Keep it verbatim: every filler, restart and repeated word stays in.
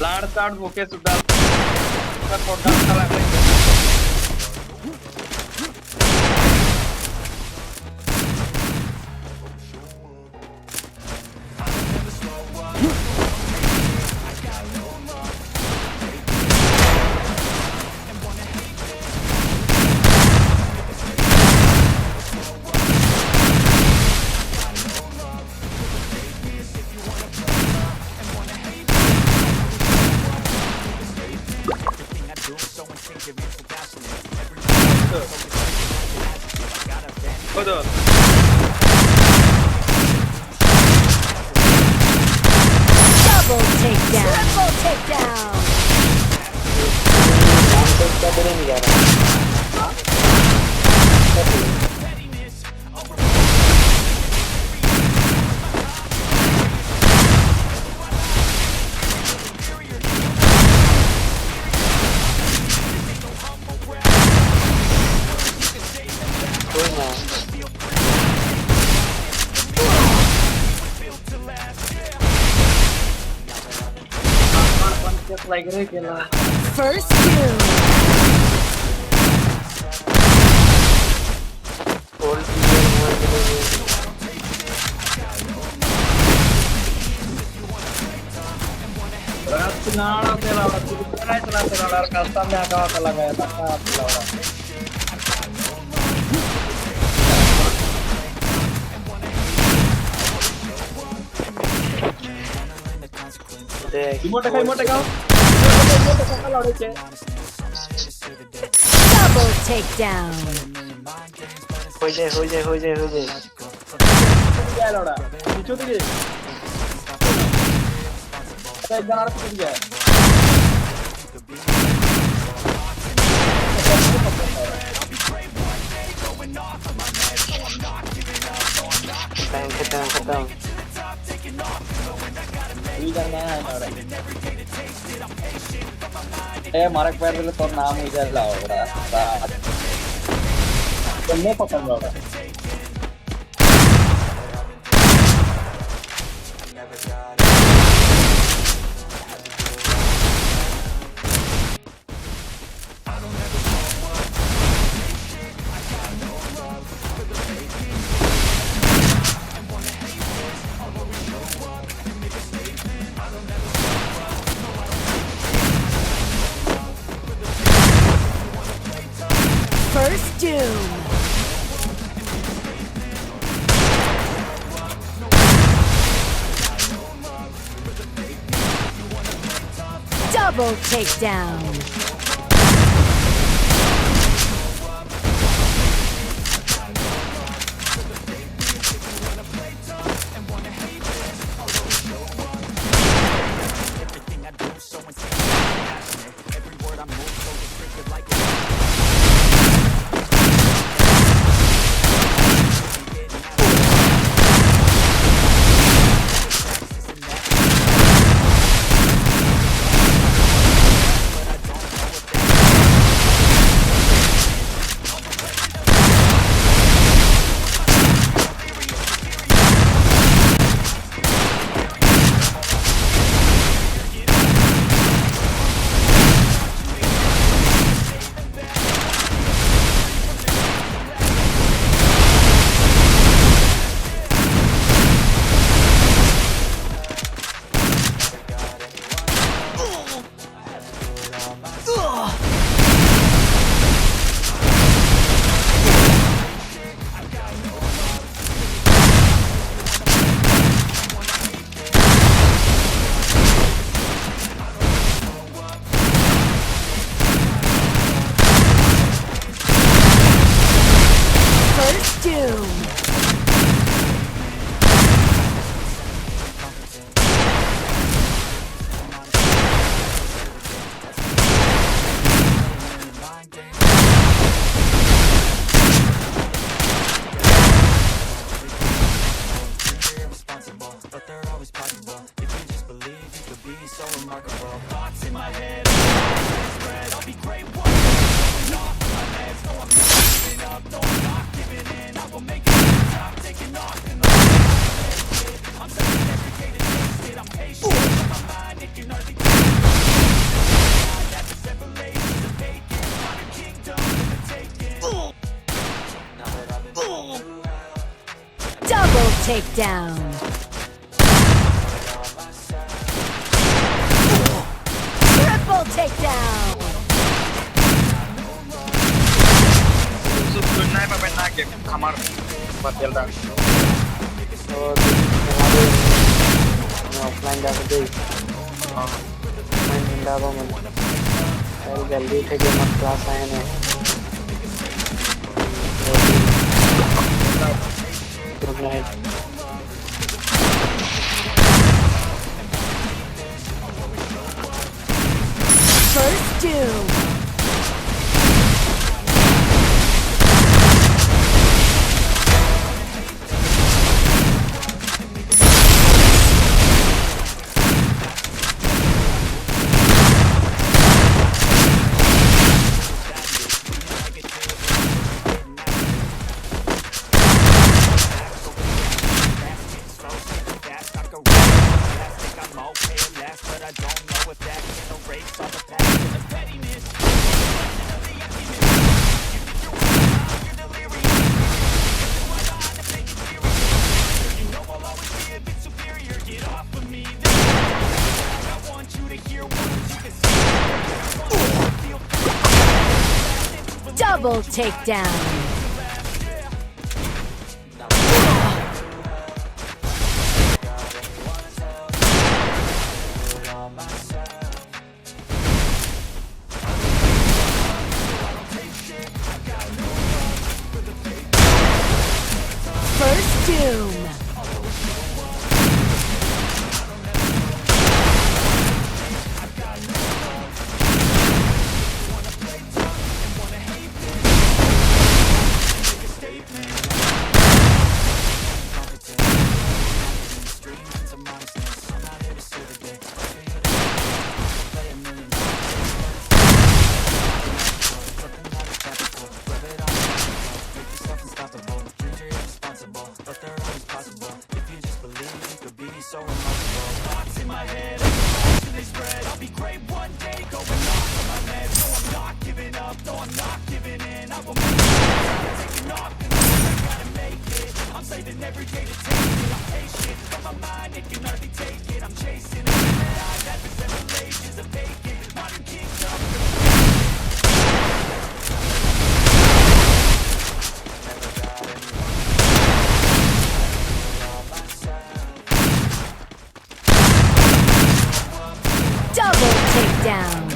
Lar start hoke sudahta program chala hai. Hold on. Double takedown. Triple takedown. First kill. Rat sinara tela, rat sinara tela, tela, rat custom ya ka tela, gaya taka tela. Emote ka, emote ka. Emote ka, emote ka, kalau receh. Double takedown. Hoi jai, hoi jai, hoi jai, hoi jai. Pichu dige, lora. Pichu dige. Acha, ek jan aro pichu dige. Khatam, khatam, khatam. Dui jan na hai, lora. Eh, marak per dulu tor nam ija lao, lora. Sa-, kene papan, lora. First Doom. Double takedown. First Doom. But they're always possible. If you just believe, you could be so remarkable. Thoughts in my head, spread, I'll be great one. Not on my legs, no, I'm not giving up, no, I'm not giving in. I will make it to the top, taking off in the I'm so dedicated, taste it, I'm patient. But my mind, it can hardly keep up. takedown. Triple takedown. So, tonight pa pen na game hamar patel ta. So, this is another, you know, offline data day. Ah. Main hinda ba man. Kal jaldi uthi ke mat class ae ne. Good night. First Doom. Double takedown. First Doom. Double takedown.